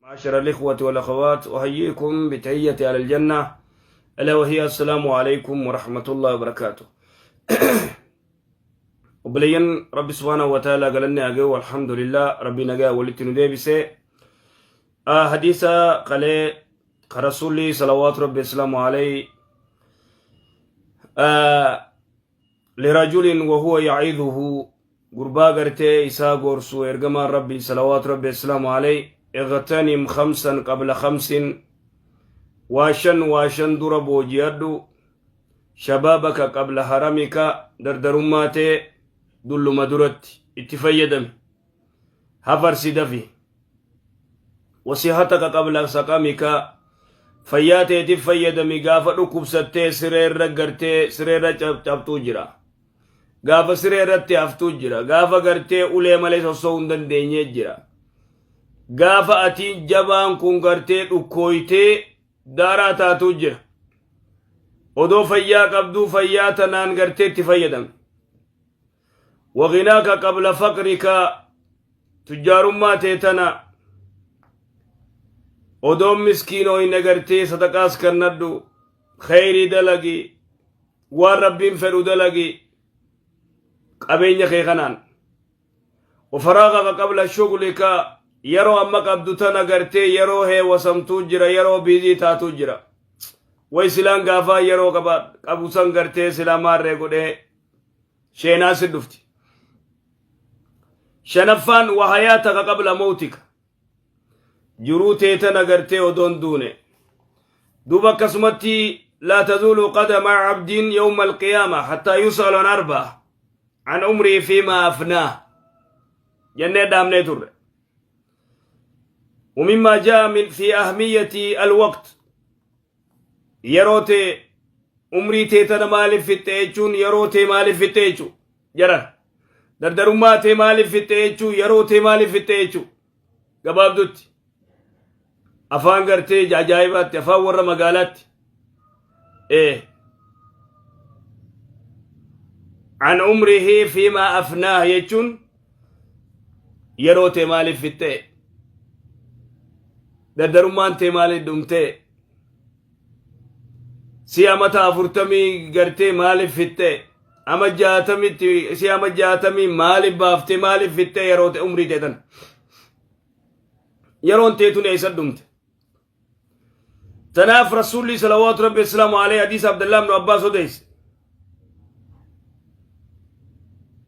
معاشر الإخوة والأخوات، أحييكم بتحية على الجنة، ألا وهي السلام عليكم ورحمة الله وبركاته. Obboleeyyan Rabbi subhaanahu wa ta'ala galanni haa gahu, alhamdulillah, Rabbi nagaa walitti nu deebise. Hadiisa qalee ka Rasuulli salawaatu Rabbi islaamu alayhi lirajulin wahuwa yaciduhu, gurbaa gartee isaa gorsu ergamaan Rabbi salawaatu Rabbi islaamu alayhi, اغتنم خمسا قبل خمس, waa shan waa shan dura booji'adhu, شبابك قبل هرمك, dardarummaa tee dulluma duratti itti fayyadami, hafarsi dafi, وصحتك قبل سقمك, fayyaa teetiif fayyadami gaafa dhukkubsattee sireerra gartee sireerra cabtuu jira, gaafa siree irratti haftuu jira, gaafa gartee ulee malee sossoo'uu hin dandeenyee jira, gaafa atiin jabaan kun gartee dhukkooytee daaraa taatuu jira. Odoo fayyaa qabduu fayyaa tanaan gartee itti fayyadame. وغناك قبل فقرك, tujjaarummaa tee tana odoon miskiinoo hin agartee sadaqaas kennadhu, kheyrii dalagi, waan Rabbiin fedhu dalagi qabeenya kee kanaan. وفراغك قبل شغلك, yeroo amma qabdu tana gartee yeroo heewasamtuu jira, yeroo busy taatuu jira, way silaan gaafaa yeroo qabu san gartee silaa maarree godhee sheenaa si dhufti. Shanaffaan, وحياتك قبل موتك, jiruu tee tana gartee odoon duune. Duuba akkasumatti لا تزول قدم عبد يوم القيامة حتى يسأل عن أربع، عن عمره فيما أفناه jennee dhaamnee turre. ومما جاء من في أهمية الوقت, yeroo tee, umrii tee tana maaliif fixxe jechuun yeroo tee maaliif fixxe jechuu jaran, dardarummaa tee maaliif fixxe jechuu, yeroo tee maaliif fixxe jechuu. Gabaabdutti afaan gartee ajaa'ibaatti, afaan warra magaalaatti ee عن عمره فيما أفناه jechuun yeroo tee maaliif fixxe, dardarummaan tee maaliif dhumtee, si amata 40 gartee maaliif fixxe, ama 60tti si ama 60 maaliif baaftee, maaliif fixxe yeroo te umrii teetan, yeroon teetun eessa dhumte? Tanaaf Rasuulli salawaatu Rabbi islaamu alayhi hadiisa Abdullah ibnu Abbaas odeyse,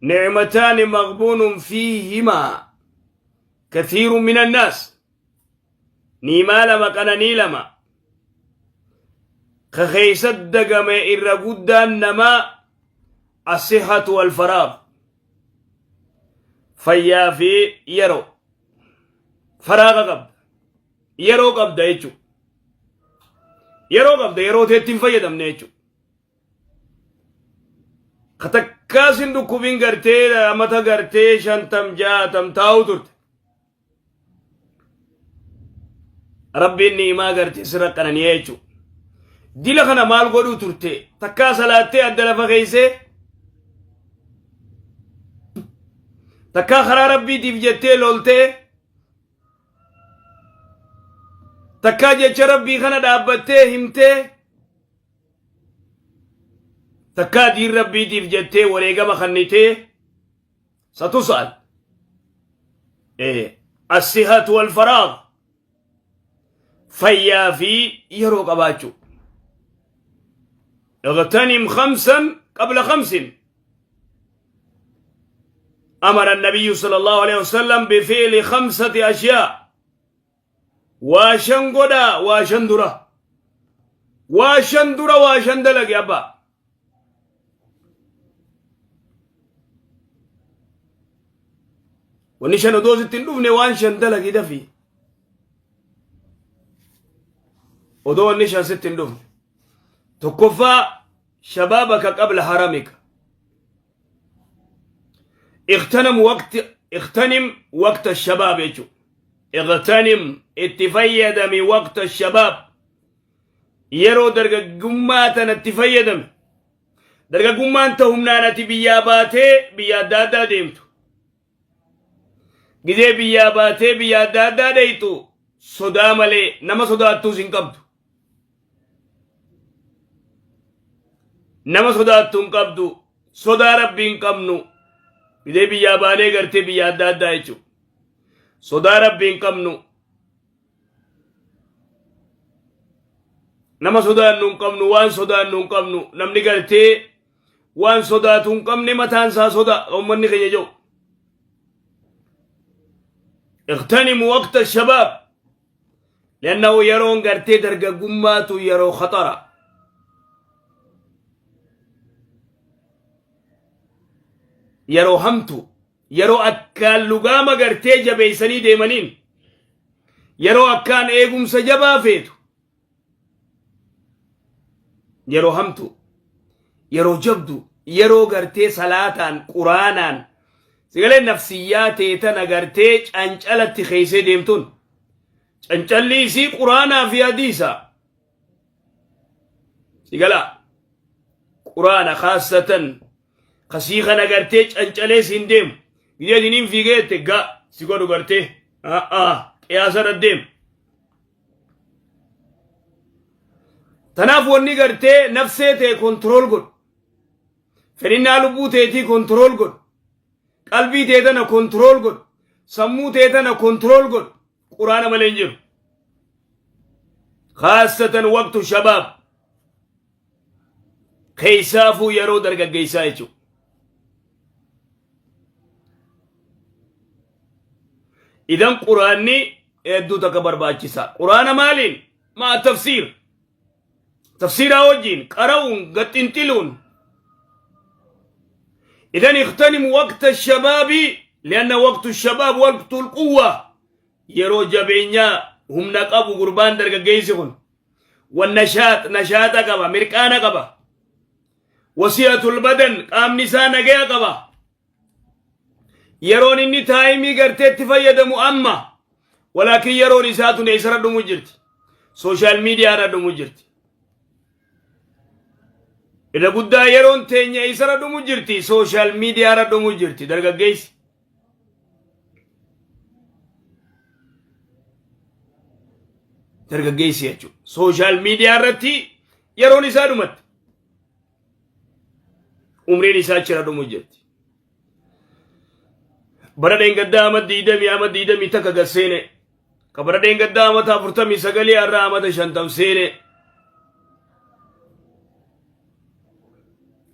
نعمتان مغبون فيهما كثير من الناس, niimaa lama, qananii lama ka keeysat dagame irra guddaan namaa, الصحة والفراغ, fayyaa fi yeroo. Faraaqa qabda, yeroo qabda jechu, yeroo qabda, yeroo teetti hin fayyadamne jechu. Ka takkaasin dhukkubin gartee amata gartee 50 60 taa'u turte, Rabbiin ni'imaa gartee sirra qanani'ee jechu. Dila kana maal godhuu turte? Takkaa salaattee adda lafa keeysee, takkaa karaa Rabbiitiif jettee loltee, takkaa jecha Rabbii kana dhaabbattee himtee, takkaa diin Rabbiitiif jettee wareegama kannitee? Satus'al. الصحة والفراغ, fayyaa fi yeroo qabaachuu. اغتنم خمسا قبل خمس. أمر النبي صلى الله عليه وسلم بفعل خمسة أشياء, waa shan godhaa waa shan dura, waa shan dura waa shan dalagi abbaa. Wanni shan odoo sitti hin dhufne waan shan dalagi dafi. Odoo wanni shan sitti hin dhufne. Tokkoffaa, شبابك قبل هرمك. اغتنم وقت، اغتنم وقت الشباب jechuudha. اغتنم, itti fayyadami, وقت الشباب, yeroo dargaggummaa tana itti fayyadami. Dargaggummaan ta humnaan ati biyyaa baatee biyya adda addaa deemtu. Gizee biyyaa baatee biyya adda addaa deeytu Sodaa malee nama sodaattuus hin qabdu. Nama sodaattu hin qabdu. Sodaa Rabbii hin qabnu. Bidee biyyaa baanee gartee biyya adda addaa jechuudha. Sodaa Rabbii hin qabnu. Nama sodaannu hin qabnu, waan sodaannu hin qabnu. Namni gartee waan sodaatu hin qabne mataan isaa soda uummanni keenya jiru. اغتنموا وقت الشباب لأنه yeroon gartee dargaggummaatu yeroo khaxara. Yeroo hamtu, yeroo akkaan lugaama gartee jabeeysanii deemaniin, yeroo akkaan eegumsa jabaa feetu, yeroo hamtu, yeroo jabdu, yeroo gartee salaataan, quraanaan sigalee nafsiyyaa teetana gartee cancalatti keeysee deemtuun, cancalli isii quraanaa fi hadiisa sigalaa quraana kaassatan kasii kana gartee cancalee siin deemu gidee diniin fiigeette ga si godhu gartee qiyaasa irra deemu. Tanaaf wanni gartee nafsee ta'e control godhu, fedhinnaa lubbuu teetii control godhu, qalbii tee tana control godhu, sammuu tee tana control godhu, quraana malee hin jiru. Khaasatan waqtu shabaab, keessaafuu yeroo dargaggeessaa jechuudha. Idan quraanni hedduu takka barbaachisa. Quraana maaliin? Maa tafsiir. Tafsiiraa wajjin qara'uun gaxxinxiluun. Idan اغتنم وقت الشباب لأن وقت الشباب وقت القوة. Yeroo jabeenyaa humna qabu gurbaan dargaggeessi kun. والنشاط, nashaata qaba, mirqaana qaba. وصحة البدن, qaamni isaa nagaya qaba. Yeroon inni time garteetti fayyadamu amma, walaakin yeroon isaa tun eessarra dhumu jirti? Social media irra dhumu jirti. Irra guddaa yeroon teenya eessarra dhumu jirti? Social media irra dhumu jirti dargaggeessi. Dargaggeessi jechuudha. Social media irratti yeroon isaa dhumatti. Umriin isaa achirra dhumu jirti. Bara dheengaddaa ama 21 gad seene. Ka bara dheengaddaa amata 49 har'a amata 50 seene.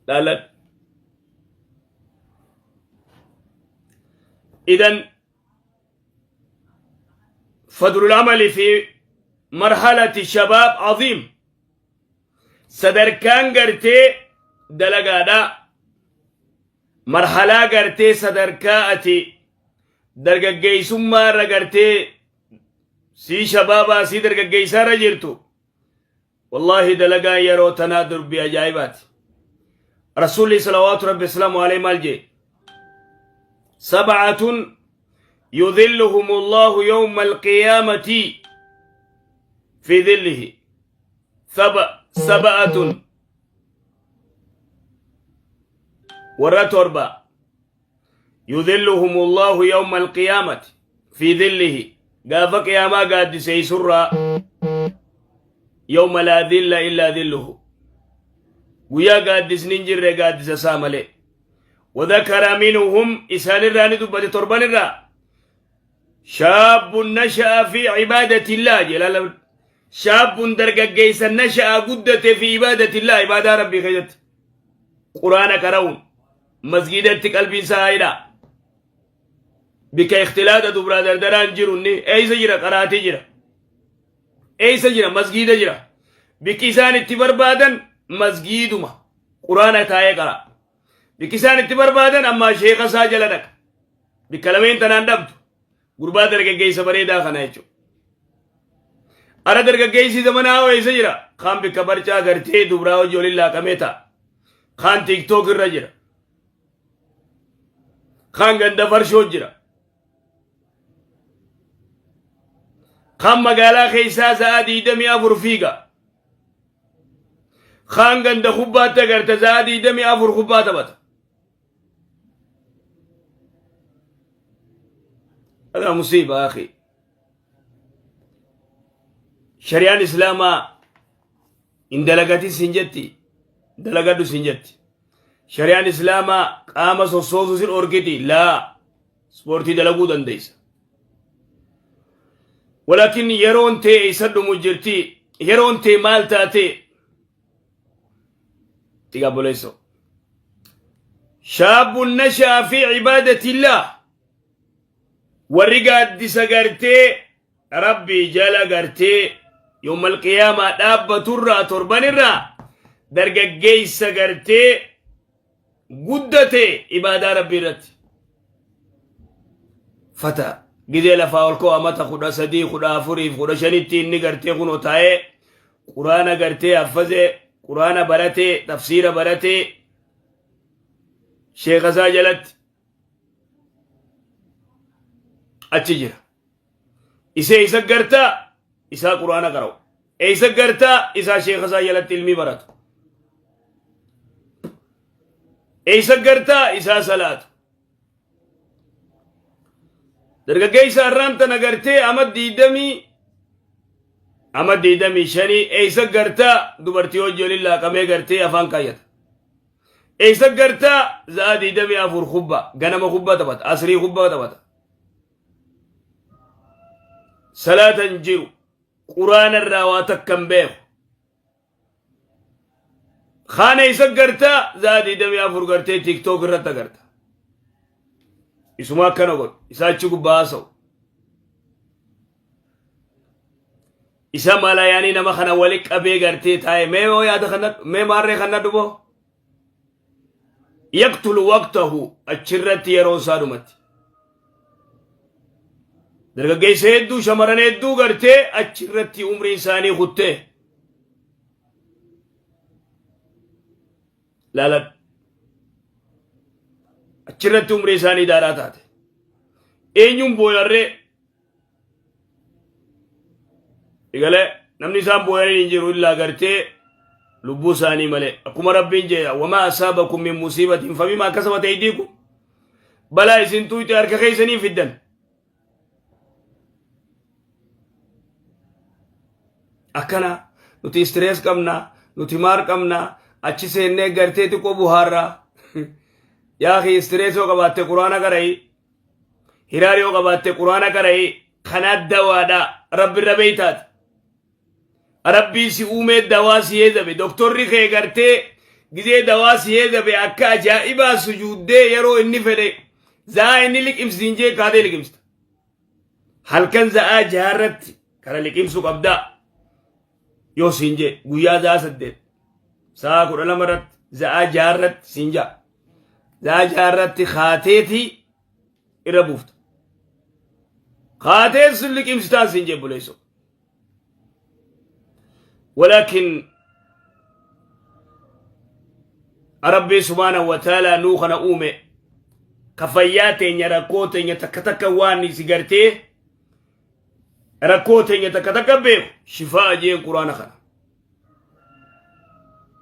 Laaladhu. إذن فضل العمل في مرحلة الشباب عظيم. Sadarkaan gartee dalagaadha marhalaa gartee sadarkaa ati dargaggeessummaa irra gartee sii shabaabaa sii dargaggeessaa irra jirtu, wallaahi dalagaa yeroo tanaa durbii ajaa'ibaati. Rasuulli صلوات ربي وسلامه عليه maal jee? سبعة يظلهم الله يوم القيامة في ظله. سبعة, warra torba, يظلهم الله يوم القيامة في ظله, gaafa qiyaamaa gaaddiseysurraa, يوم لا ظل إلا ظله, guyyaa gaaddisni hin jirre gaaddisa isaa malee. وذكر منهم, isaan irraa ni dubbate torban irraa, شاب نشأ في عبادة الله جلال, شاب dargaggeessa, نشأ guddate, في عبادة الله, ibaadaa rabbii keessatti, quraana qara'uun, masgidatti qalbiin isaa hidha, bika ikhtilaata dubraa dardaraan jiru. Inni eeysa jira? Qaraatii jira. Eeysa jira? Masgida jira. Bikki isaan itti barbaadan masgiiduma, quraana taa'ee qara. Bikki isaan itti barbaadan ammaa sheeka isaa jala dhaqa. Bikka lameen tanaan dhabdu gurbaa dargaggeessa bareedaa kana jechuudha. Ara dargaggeessi zamanaa hoo eessa jira? Kaan bikka barcaa gartee dubraa hojii waliin laaqamee ta'a. Kaan TikTok irra jira. Kaan ganda farshoo jira. Kaan magaalaa keessaa sa'a 24 fiiga. Kaan ganda kubbaatti agarta, sa'a 24 kubbaa taphata. هذا مصيبة أخي. Shari'aan Islaamaa hin dalagatin siin jetti, dalagadhu siin jetti. Shari'aan Islaamaa qaama sossoosuu sin dhorkiti, laa, ispoortii dalaguu dandeessa. Walaakin yeroon tee isa dhumu jirti, yeroon tee maal taate? Tiga obboleessoo. Shaabun nasha'a fi cibaadatillah. Warri gaaddisa gartee Rabbii jala gartee yoomal qiyaamaa dhaabbaturraa torbanirraa dargaggeessa gartee guddate ibaadaa Rabbii irratti. Fata gizee lafaa ol ka'u amata 13, 14fi 15tti inni gartee kunoo taa'ee quraana gartee haffazee, quraana baratee, tafsiira baratee, sheeka isaa jalatti achi jira. Isee isa gartaa isaa quraana qara'u. Eessa gartaa isaa sheeka isaa jalatti ilmii baratu. Eessa gartaa isaa salaatu. Dargaggeessa har'aan tana gartee ama 20 ama 25 eessa gartaa dubartii hojii waliin laaqamee gartee afaan kaayyata. Eessa gartaa za'a 24 kubba ganama kubba taphata, asrii kubba taphata. Salaata hin jiru, quraana irraa waa takka hin beeku. Kaana isa gartaa za'a 24 gartee TikTok irratti agarta. Isuma akkana godhu, isa achi gubbaa haasa'u. Isa malayaanii nama kana wali qabee gartee taa'e mee yoo yaada kana mee maarree kana dhuboo. Yaqtulu waqtahu, achirratti yeroon isaa dhumatti. Dargaggeessa hedduu, shamarran hedduu gartee achirratti umriin isaanii kuttee. Laaladhu. Achirratti umrii isaanii daaraa taate. Eenyuun booyarree? Egalee namni isaan booyanii hin jiru illaa gartee lubbuu isaanii malee. Akkuma Rabbiin jedha, wamaa asaabakum min musiibatin fabimaa kasabat aydiikum. Balaa isin tuuyte harka keessanii fiddan. Akkana nuti stress qabna, nuti maar qabna, achi seennee gartee xiqqoo buhaarraa. Yaa akhi, stress yoo qabaatte quraana qara'i. Hiraar yoo qabaatte quraana qara'i. Kanaa dawaadha. Rabbi irra beeytaati. Rabbii si uumee dawaa si heezabe. Doktorri kee gartee gizee dawaa si heezabe akka ajaa'ibaa sujuuddee yeroo inni fedhe za'aa inni liqimsiin jee kaatee liqimsita. Halkan za'aa jaarratti kana liqimsuu qabdaa. Yoo siin jee guyyaa za'aa 8 sa'a 12 irratti za'aa jaarratti siin jaa. Za'aa jaarratti kaateetii irra buufta. Kaatee sun liqimsitaan siin jee buleessoo. Walaakin Rabbii subhaanahu wa ta'ala nuu kana uume ka fayyaa teenya, rakkoo teenya takka takka waan si gartee rakkoo teenya takka takka beeku shifaa jeen quraana kana.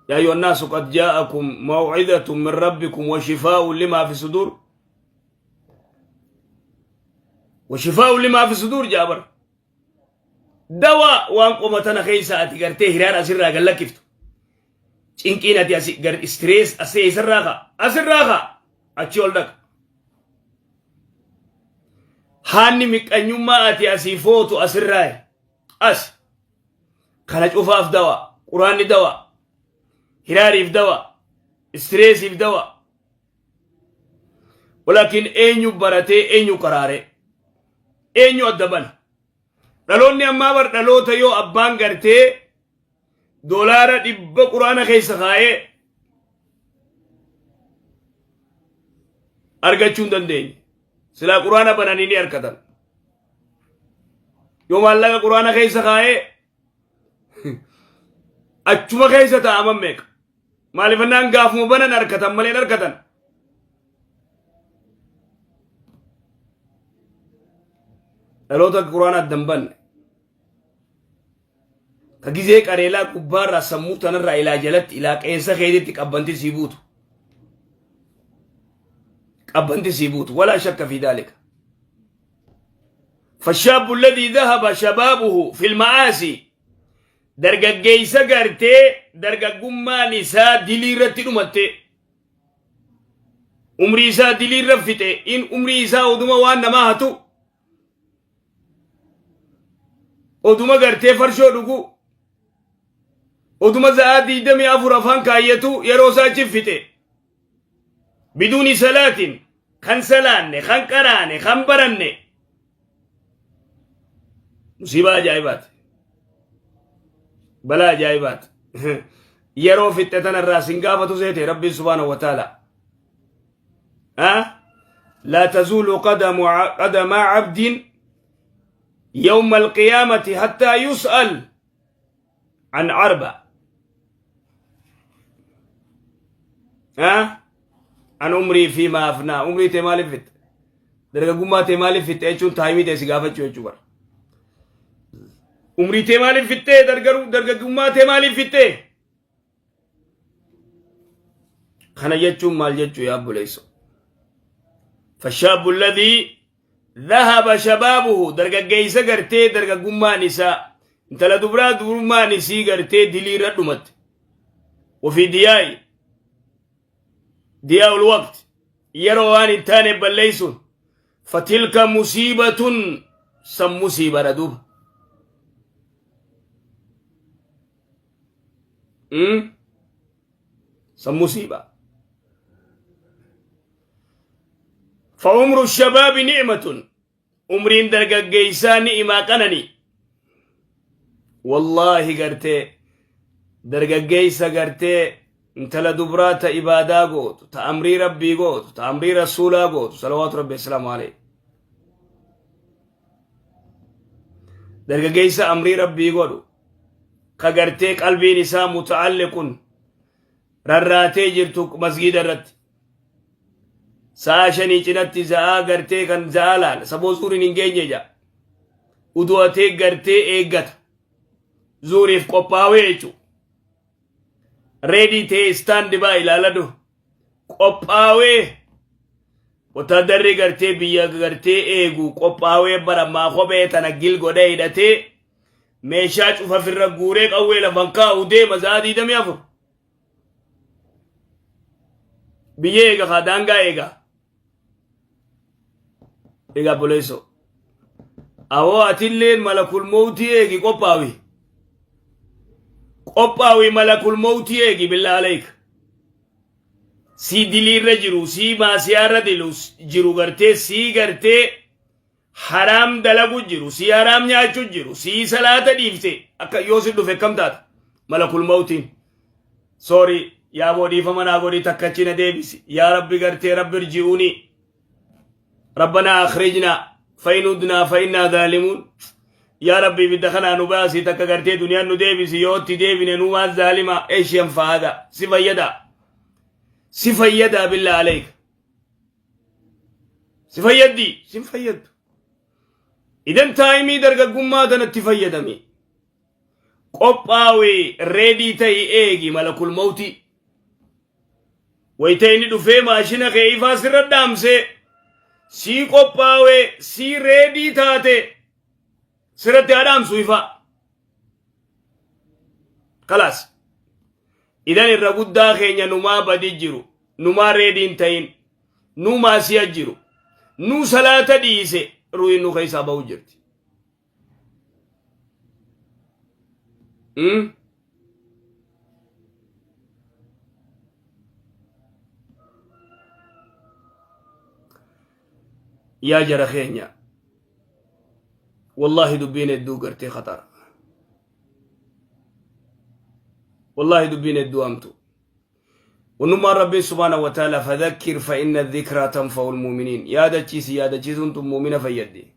يا أيها الناس قد جاءكم موعظة من ربكم وشفاء لما في الصدور، وشفاء لما في الصدور. جابر dawaa waan qoma tana keessa ati gartee hiraar asirraa gad lakkiftu, cinqiin ati asi gar stress asii eessarraa ka'a? Asirraa ka'a, achi ol dhaqa. Haanni miqqanyummaa ati asii footu asirraa as kana cufaaf dawaa. Quraanni dawaa hiraariif, dawaa stressiif, dawaa. Walaakin eenyu baratee, eenyu qaraaree, eenyu adda bana? Dhaloonni ammaa bar dhaloota yoo abbaan gartee $100 quraana keessa kaa'ee argachuu hin dandeenye. Silaa quraana bananii ni argatan. Yoo maallaqa quraana keessa kaa'ee achuma keessa taa'aman meeqa? Maaliifannaan gaafuma banan argatan malee hin argatan. Dhaloota quraana adda hin banne. Ka gizee qareelaa gubbaarraa sammuu tanarraa ilaa jalatti ilaa qeensa keetitti qabbanti sii buutu. Qabbanti sii buutu. Walaa shakka fi daalika. فالشاب الذي ذهب شبابه في المعاصي. Dargaggeessa gartee dargaggummaan isaa dilii irratti dhumatte, umrii isaa dilii irra fixe, in umrii isaa oduma waan namaa hatu, oduma gartee farshoo dhugu, oduma za'aa 24 afaan kaayyatu yeroo isaa achi fixe, biduuni salaatiin kan salaanne, kan qaraane, kan baranne, musiibaa ajaa'ibaati, balaa ajaa'ibaati. Yeroo fixxe tanarraa sin gaafatu seete Rabbiin subhaanahu wa ta'ala? لا تزول قدم عبد يوم القيامة حتى يسأل عن أربع، ها، عن عمره فيما أفناه. Umrii tee maaliif fitte, dargaggummaa tee maaliif fitte jechuun time tee si gaafachuu jechuu bara. Umrii tee maaliif fitte, dargaggummaa tee maaliif fitte? Kana jechuun maal jechuu, yaa obboleesso? فالشاب الذي ذهب شبابه, dargaggeessa gartee dargaggummaan isaa, intala dubraa dubrummaan isii gartee dilii irra dhumatte, وفي ضياع الوقت, yeroo waan hin taane balleeysun, فتلك مصيبة, san musiibadha duuba. San musiiba. فعمر الشباب نعمة, umriin dargaggeessaa ni'imaa qanani. Wallaahi, gartee dargaggeessa gartee intala dubraa ta ibaadaa gootu, ta amrii Rabbii gootu, ta amrii Rasuulaa gootu, صلوات ربي السلام عليه, dargaggeessa amrii Rabbii godhu, ka gartee qalbiin isaa muta'alliqun rarraatee jirtu masgiida irratti, sa'a 5 cinatti za'aa gartee kan za'aa laala, saboo zuuriin hin geenye jaa udu'atee gartee eeggata, zuuriif qophaawee jechuudha. Ready ta'ee stand by ilaaladhu, qophaawee, wotaadarri gartee biyya gartee eegu qophaawee baramaa kophee tana gil godhee hidhatee, meeshaa cufa firra guuree, qawwee lafan kaa'u deema, sa'a 24 biyya eega, kaa daangaa eega. Egaa boleesso, awoo atilleen malakul mawtii eegi, qophaawi, qophaawi, malakul mawtii eegi. بالله عليك, sii diliirra jiru, sii maasiyaarra dilu jiru, gartee sii gartee haraam dalagu jiru, sii haraam nyaachuu jiru, sii salaata dhiifte, akka yoo si dhufe akkam taata malakul mawtiin? Sorry, yaa dhiifama naa godhi, takka achi na deebisi, yaa Rabbi, gartee رب ارجعوني, ربنا أخرجنا, فإن عدنا فإنا ظالمون. Yaa Rabbi, ibidda kanaa nu baasi, takka gartee duniyaan nu deebisi, yoo itti deebine nu waan zaalima. ايش ينفع هذا? Si fayyada? Si fayyada? بالله عليك, si fayyaddi? Sin fayyaddu. Idan time dargaggummaa tanatti fayyadami, qophaawee, ready ta'i, eegi malakul mawtii. Wayita inni dhufee maashina kee ifaa sirra dhaamsee, sii qophaawee, sii ready taate, sirratti haa dhaamsu ifaa. خلاص, idan irra guddaa keenya numaa badi jiru, numaa ready hin ta'in, nu maasiya jiru, nu salaata dhiise, ruuhin nu keessaa ba'u jirti. Yaa jara keenya, wallaahi dubbiin hedduu gartee khatara, wallaahi dubbiin hedduu hamtu. Wannummaan Rabbiin سبحانه وتعالى فذكر فإن الذكرى تنفع المؤمنين. Yaadachiisi, yaadachiisuun tun mu'mina fayyaddi.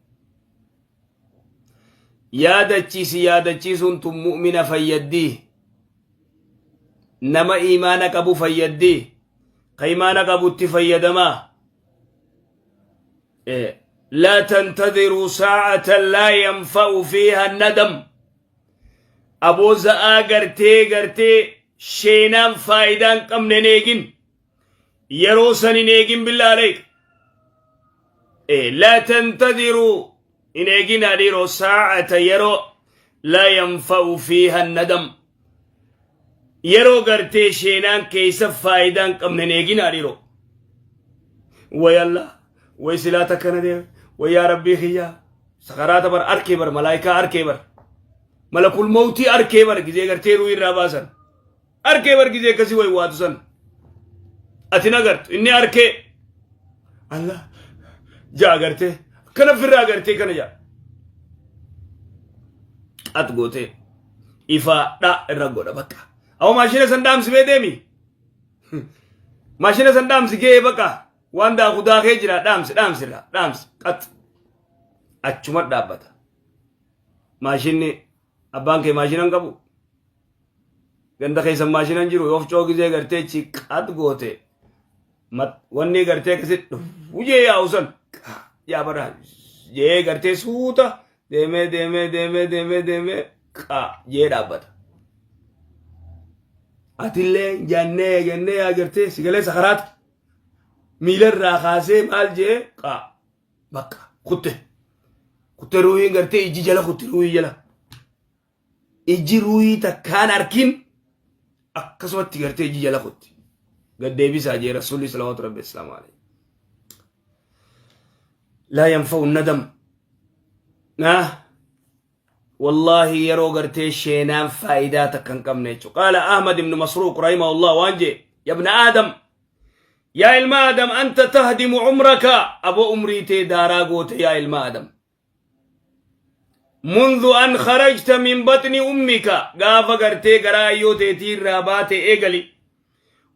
Yaadachiisi, yaadachiisuun tun mu'mina fayyaddi, nama iimaana qabu fayyaddi, ka iimaana qabutti fayyadamaa. لا تنتظروا ساعة لا ينفع فيها الندم. Aboo, za'aa gartee sheenaan faayidaan qabne hin eegin, yeroo san hin eegin. بالله عليك, لا تنتظروا, hin eegin dhiiroo, ساعة, yeroo Laa yanfa'u fiiha nadam. Yeroo gartee sheenaan keessa faayidaa hin qabne hin eeginaa dhiiroo. Way Allah, way silaa takkana deeme, way yaa Rabbii kiyyaa. Sakaraata bar arkee bar malaayikaa arkee bar. Malakul mawtii arkee bar gizee gartee ruuhii irraa baasan. Arkee bar gizee akkasii way waatu san. Ati nagartu inni arkee. Allah jaa gartee akkana firraa gartee kana jaa. Qat gootee ifaa dha irra godha bakka. Awwa maashina san dhaamsi mee deemi. Maashina san dhaamsi ga'ee bakka waan daaku daakee jira dhaamsi dhaamsi irraa dhaamsi qat achuma dhaabbata. Maashinni abbaan kee maashina hin qabu. Ganda keessan maashina hin jiru yoo ofcoo gizee gartee chi qat goote wanni gartee akkasitti dhufu jee yaa'u san yaa bara jee gartee suuta deemee deemee deemee deemee deemee qaa jee dhaabbata. Atillee jannee jennee yaa gartee sigalee sakaraata miilarraa kaasee maal jee qaa bakka kutte kutte ruuhiin gartee ijji jala kutte ruuhii jala. Ijji ruuhii takkaan arkin akkasumatti gartee ijji jala kutti. Gad deebisaa jee rasuulli salawaatu rabbi islaamu alayhi. Laa yanfa'u nadam. Naa wallaahi yeroo gartee sheenaan faayidaa takka hin qabne jechuudha. Qaala Ahmad ibn Masruuq rahimahullah waan jee yabna Aadam yaa ilma Aadam anta tahdimu umraka aboo umrii tee daaraa goote yaa ilma Aadam. منذ أن خرجت من بطن أمك gaafa gartee garaa ayyoo teetii irraa baate eegali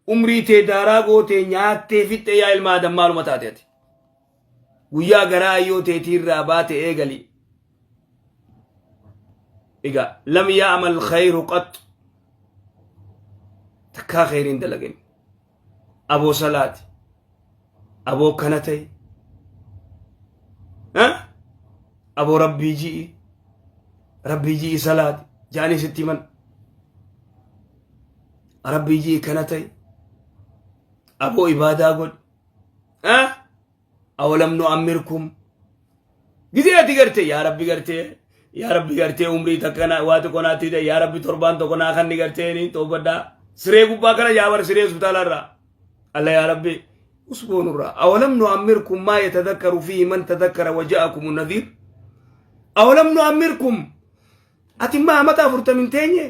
umrii tee daaraa gootee nyaattee fixxe yaa ilma Aadam maaluma taate ati guyyaa garaa ayyoo teetii irraa baate eegali egaa lam ya'mal khayru qat takkaa khayriin dalagin aboo salaati aboo kana ta'i aboo rabbii ji'i rabbii ji'i salaati ja'anii sitti himan rabbii ji'i kana ta'i aboo ibaadaa godhi awalam nu'ammirkum gizee ati gartee yaa rabbi gartee yaa rabbi gartee umrii takka waa xiqqoo naatti ta'e yaa rabbi torbaan tokko naa kanni gartee ni toobadhaa siree gubbaa kana yaa bar siree hospitaala irraa alla yaa rabbi usboonurraa awalam nu'ammirkum maa yatadakkaru fiihi man tadakkara waja'akum nadhiir awalam nu'ammirkum ati maa amata afurtamin teenye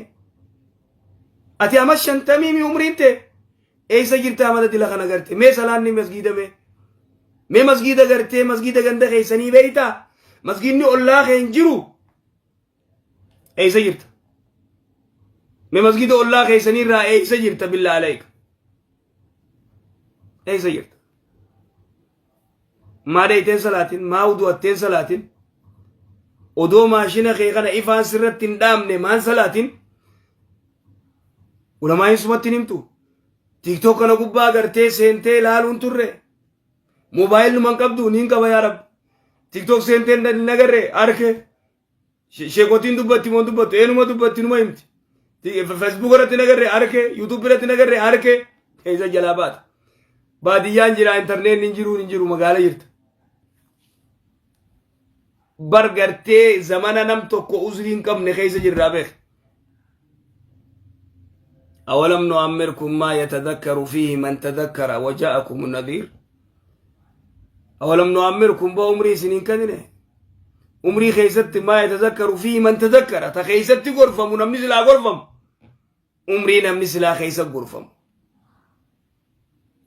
ati ama shantamii mi umriin tee Eessa jirta amata dila kana garte? Mee salaanni masgiida mee? Mee masgiida gartee masgiida ganda keessanii beeytaa? Masgiidni ollaa kee hin jiru? Eessa jirta? Mee masgiida ollaa keessanii irraa eessa jirta billaa alayka? Eessa jirta? Maa dheeyteen salaatin? Maa wudu'atteen salaatin? Odoo maashina kee kana ifaan sirratti hin dhaamne maan salaatin? Ulamaa'iin sumatti hin himtu. TikTok kana gubbaa gartee seentee ilaaluun turre. Moobaayil numan qabdu niin qaba yaa rabbi. TikTok seentee hin agarre arke. Sheekotiin dubbatti moo dubbattu eenyuma dubbatti numa himti. Facebook irratti hin agarre arke. YouTube irratti hin agarre arke. Keessa jalaa baata. Baadiyyaan jira intarneetni hin jiru hin jiru magaala jirta. Bar gartee zamana nam tokko uzrii hin qabne keessa jirraa beek. أولم نعمركم ما يتذكر فيه من تذكر وجاءكم النذير أولم نعمركم بأمري سنين كدنه umrii keessatti maa yatazakkaru fiihi man tazakkara ta keessatti gorfamu namni silaa gorfamu umrii namni silaa keessa gorfamu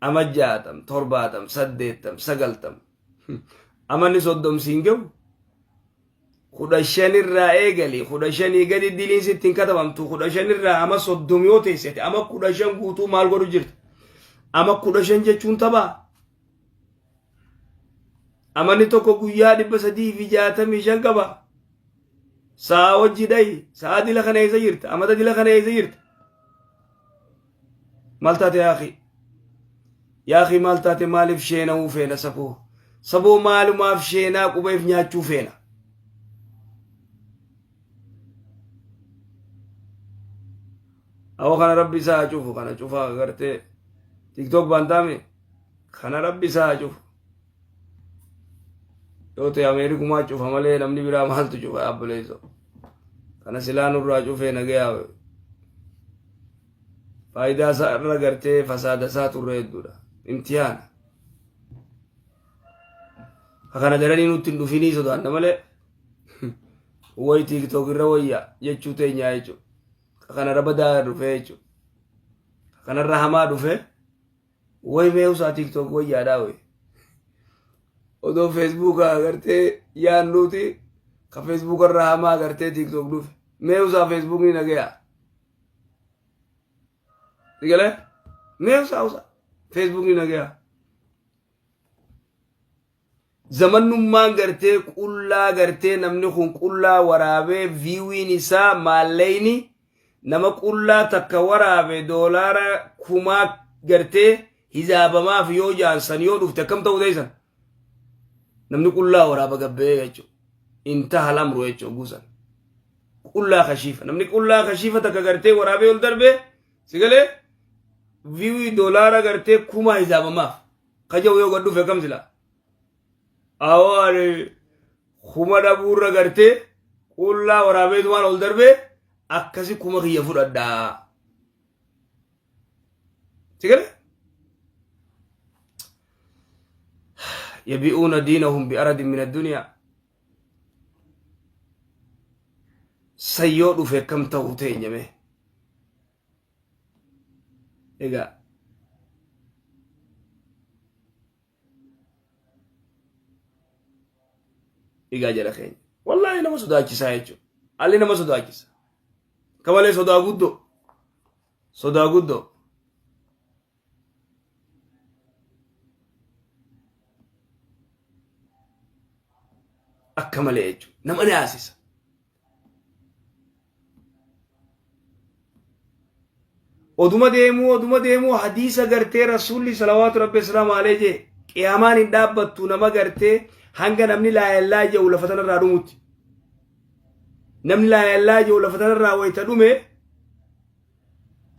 ama 60 70 80 90 amanni 30 siin gahu 15 irraa eegali 15 gadi diliin sitti hin katabamtu 15 irraa ama 30 yoo teessete ama 15 guutuu maal godhu jirta ama 15 jechuun taphaa Amanni tokko guyyaa 365 qaba. Sa'a wajji dhayi. Sa'a dila kana eessa jirta? Amata dila kana eessa jirta? Maal taate yaa akhi? Yaa akhi maal taate maaliif sheena'uu feena saboo? Saboo maalumaaf sheenaa qubeef nyaachuu feena? Awwa kana rabbi isaa haa cufu kana cufaa agartee tiktok baantaame kana rabbi isaa haa cufu. Yoo ta'e Ameerikumaa cufa malee namni biraa maaltu cufa obboleessoo. Kana silaa nurraa cufee nagayaa faayidaa isaa irra gartee fasaada isaa turre hedduudha. Imtihaana. Kana daranii nutti hin dhufinii sodaanna malee way TikTok irra wayya jechuu teenyaa jechuudha. Kanarra badaa dhufee jechuudha. Kanarra hamaa dhufee way mee usaa TikTok wayyaadhaa way. Odoo Facebook agartee yaannuuti ka Facebook irra hamaa agartee TikTok dhufe. Mee usaa Facebook ni nagayaa. Sigalee? Mee usaa usaa Facebook ni nagayaa. Zamannummaan gartee qullaa gartee namni kun qullaa waraabee viiwiin isaa maalleyni nama qullaa takka waraabe doolaara kumaa gartee hizaabamaaf yoo jaansan yoo dhufte akkam ta'uu teessan namni qullaa waraaba gabbee jechuudha. Intaha lamru jechuudha guusan. Qullaa kashiifa namni qullaa kashiifa takka gartee waraabee ol darbee sigalee viiwii doolaara gartee kumaa hizaabamaaf. Kaja'u yoo gad dhufe akkam silaa? Awoo ani kuma dhabuurra gartee qullaa waraabeetumaan ol darbee akkasi kuma kiyya fudhadhaa. Si galee? Yabi'uuna diinahum bi'aradin min addunyaa. San yoo dhufe akkam ta'u teenya mee? Egaa egaa jara keenya wallaahi nama sodaachisaa jechuudha. Alli nama sodaachisa. Akka malee sodaa guddoo. Sodaa guddoo. Akka malee jechuudha. Nama naasisa. Oduma deemuu oduma deemuu hadiisa gartee rasuulli salawaatu rabbi islaamu alee jee qiyaamaan hin dhaabbattu nama gartee hanga namni laa illaa jedhu lafa tanarraa dhumutti. Namni laa illaa jedhu lafa tanarraa wayita dhume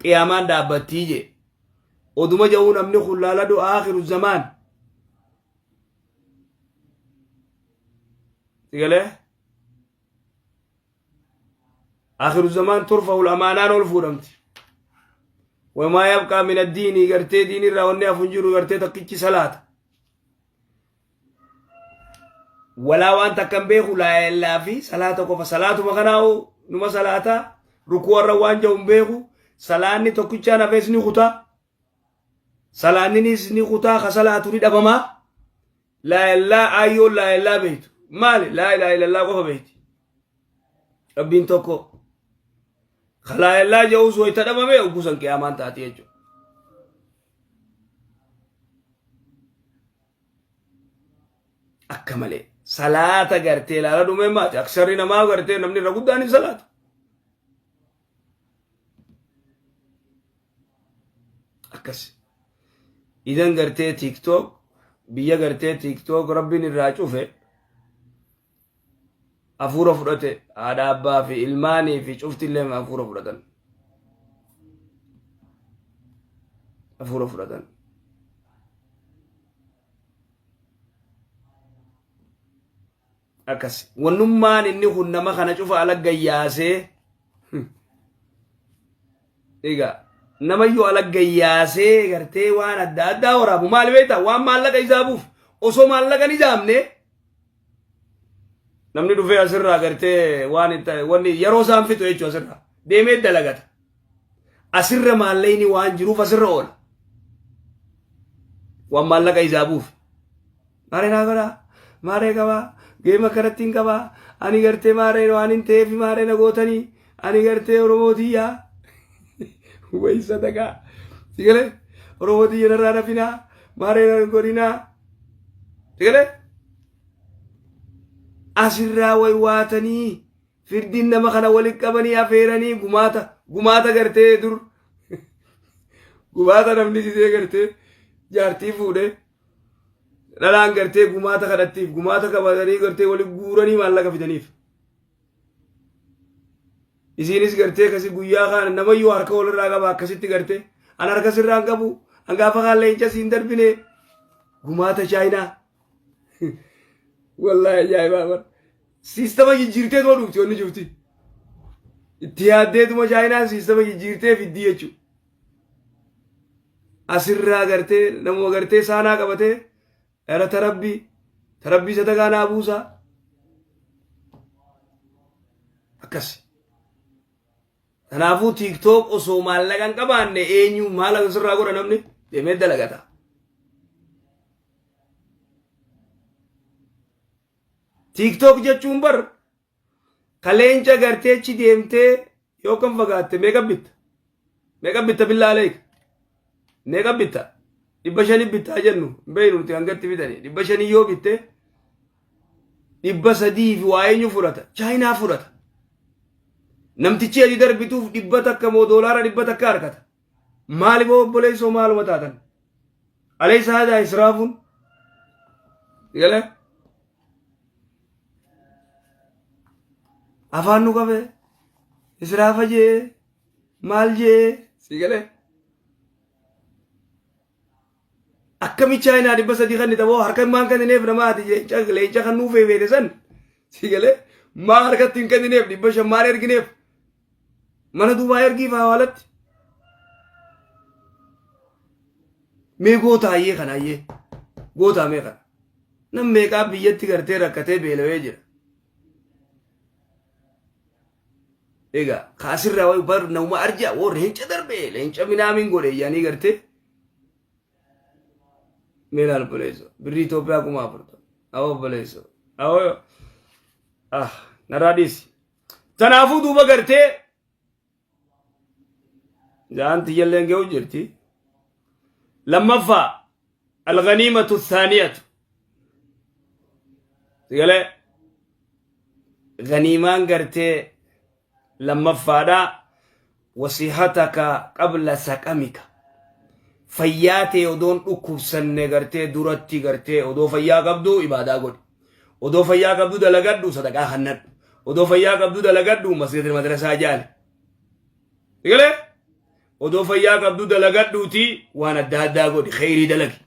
qiyaamaan dhaabbattii jee. Oduma jedhuu namni kun laaladu aakhiru zamaan. Sigalee? Akhiru zamaan turfa'ul amaanaan ol fuudhamti. Wamaa yabqaa min addiinii gartee diinii irraa wanni hafu hin jiru gartee takkichi salaata. Walaa waan takka hin beeku laa illaa fi salaata qofa salaatuma kanaa'u numa salaata rukuu irra waan jiru hin beeku salaanni tokkichaan hafees ni kutaa. Salaanninis ni kutaa ka salaatu ni dhabamaa. Laa illaa aayyoon laa illaa beektu. Maali? Laa ilaaha illallah qofa beekti. Rabbiin tokko. Ka laa illaa jedhus wayita dhabame ogguu san qiyaamaan taati jechuudha. Akka malee salaata gartee ilaala dhumee maati. Aksarri namaa gartee namni irra guddaan hin salaatu. Akkas. Idan gartee TikTok biyya gartee TikTok rabbiin irraa cufe hafuura fudhate haadha abbaa fi ilmaanii fi cufti illee hafuura fudhatan. Hafuura fudhatan. Akkas. Wannummaan inni kun nama kana cufa ala gayyaasee egaa namayyuu ala gayyaasee gartee waan adda addaa waraabu maali beektaa waan maallaqa isaa buuf osoo maallaqa ni jaamne namni dhufee asirraa gartee waan itti wanni yeroo isaan fixu jechuudha asirraa deemee dalagata asirra maallaqni waan jiruuf asirra oola waan maallaqa isaa buuf Maaree naa godhaa. Maaree qabaa. Geema akkanatti hin qabaa. Ani gartee maaree waan hin ta'eef maaree na gootanii. Ani gartee Oromoo tiyyaa. Wayi sadaqaa. Si galee? Oromoo tiyya narraa nafinaa. Maaree na hin godhinaa. Si galee? Asirraa wayi waatanii firdiin nama kana walitti qabanii afeeranii gumaata gumaata gartee dur gumaata namni sisee gartee jaartii fuudhee Dhalaan gartee gumaata kadhattiif gumaata qabatanii gartee wali guuranii maallaqa fidaniif. Isiinis gartee kasi guyyaa kaan namayyuu harka walirraa qaba akkasitti gartee an harka sirraa hin qabu an gaafa kaan leenca siin darbine gumaata chaayinaa. Wallaahi ajaa'ibaa bara. Siistama jijjiirtee tuma dhufti wanni cufti. Itti yaaddeetuma Chaayinaan siistama jijjiirtee fiddii jechuudha. Asirraa gartee namuma gartee saanaa qabatee era tarabbii tarabbii sadagaa naa buusaa. Akkas. Kanaafuu TikTok osoo maallaqa hin qabaanne eenyu maal asirraa godha namni deemee dalagata. TikTok jechuun bar ka leenca gartee achi deemtee yoo kan fagaatte meeqa bitta? Meeqa bitta billaa aleeka? Meeqa bitta? 500 bittaa jennu hin beeknu nuti hangatti bitanii 500 yoo bitte 300 fi waa eenyu fudhata? Chaayinaa fudhata. Namtichi ati darbituuf 100 moo doolaara 100 argata. Maali boo obboleessoo maaluma taatan? Alaysa haadha israafuun? Galee? Afaan nu qabe israafa jee maal jee si galee? Akkami chaayinaa 300 kan taboo harka maan kennineef nama ati leenca leenca kan nuuf feete san si galee maa harkatti hin kennineef 500 maal ergineef mana duubaa ergiif hawaalatti mee goota ayyee kana ayyee goota mee kana nam meeqaa biyyatti gartee rakkatee beelawee jira. Egaa kaasirraa wayi bar nama arja woo leenca darbe leenca minaamin godhe yaanii gartee mee laal obboleesso birrii Itoophiyaa 40,000 awoo obboleesso awoo ah narraa dhiisi. Tanaafuu duuba gartee jaan tiyyalleen ga'u jirti. Lammaffaa alganiimatu thaaniyatu galee ganiimaan gartee lammaffaadha wasihataka qabla saqamika fayyaa tee odoon dhukkubsanne gartee duratti gartee odoo fayyaa qabdu ibaadaa godhi odoo fayyaa qabdu dalagadhu sadaqaa kannadhu odoo fayyaa qabdu dalagadhu masjida madrasaa jaali galee odoo fayyaa qabdu dalagadhuuti waan adda addaa godhi kheyrii dalagi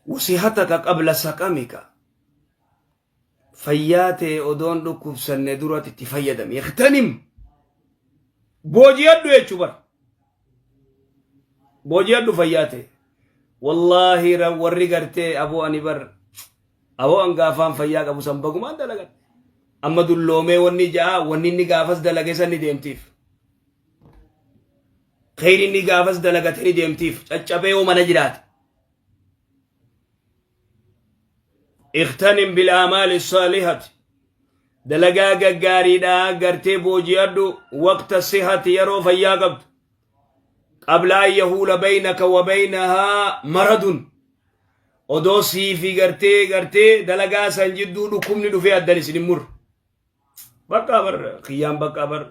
wasihataka qabla saqamika fayyaa tee odoon dhukkubsanne duratti itti fayyadami ikhtanim booji'adhu jechuu bar booji'adhu fayyaa tee wallaahi warri gartee aboo ani bar aboo an gaafaan fayyaa qabu san bagumaan dalagadhe amma dulloomee wanni ja'a wanni inni gaafas dalage san ni deemtiif kheyri inni gaafas dalagate ni deemtiif caccabee yoo mana jiraate اغتنم بالأعمال الصالحة dalagaa gaggaariidha gartee booji'adhu waqta sihati yeroo fayyaa qabdu qabla an yahuula baynaka wa baynahaa maradun odoo siifi gartee gartee dalagaa san jidduu dhukkubni dhufee addan isin hin murre bakka bar kiyyaan bakka bar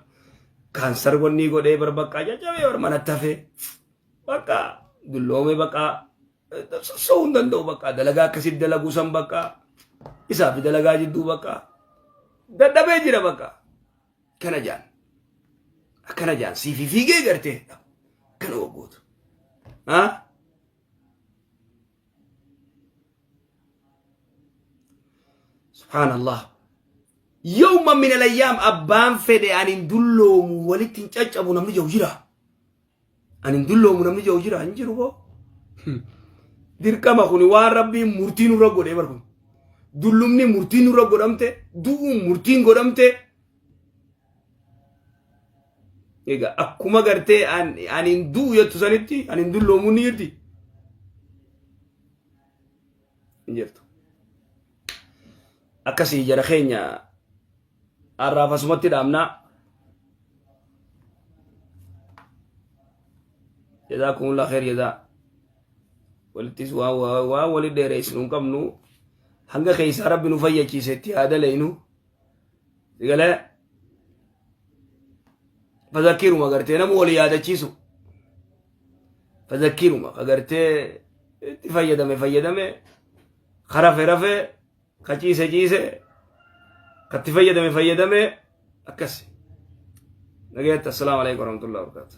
kaansar wannii godhee bar bakka caccabee bar manatti hafee bakka dulloome bakka sossoo'uu hin danda'u bakka dalagaa akkasitti dalaguu san bakka isaa fi dalagaa jidduu bakka dadhabee jira bakka kana jaan akkana jaan siifi fiigee gartee kana waggoota. Ha? Subhaanallah. Yawma min alayyaam abbaan fedhe ani hin dulloomu walitti hin caccabu namni jiru jira. Ani hin dulloomu namni jiru jira hin jiru boo. Dirqama kuni waan rabbiin murtii nurra godhee bar kun. Dullumni murtii nurra godhamte du'uun murtiin godhamte. Egaa akkuma gartee ani hin du'u jettu sanitti ani hin dulloomu ni jirti. Hin jirtu. Akkasii jara keenya har'aaf asumatti dhaabnaa. Jazaakumullah khair jazaa. Walittis waan waan wali dheereessinu hin qabnu hanga keessaa rabbi nu fayyachiise itti haa daleynu. Galee fazakkiiruma gartee nama wali yaadachiisu. Fazakkiiruma ka gartee itti fayyadame fayyadame ka rafe rafe ka ciise ciise ka itti fayyadame fayyadame akkas. Nagayaatti assalaamu alaikum warahmatullahi wabarakatuh.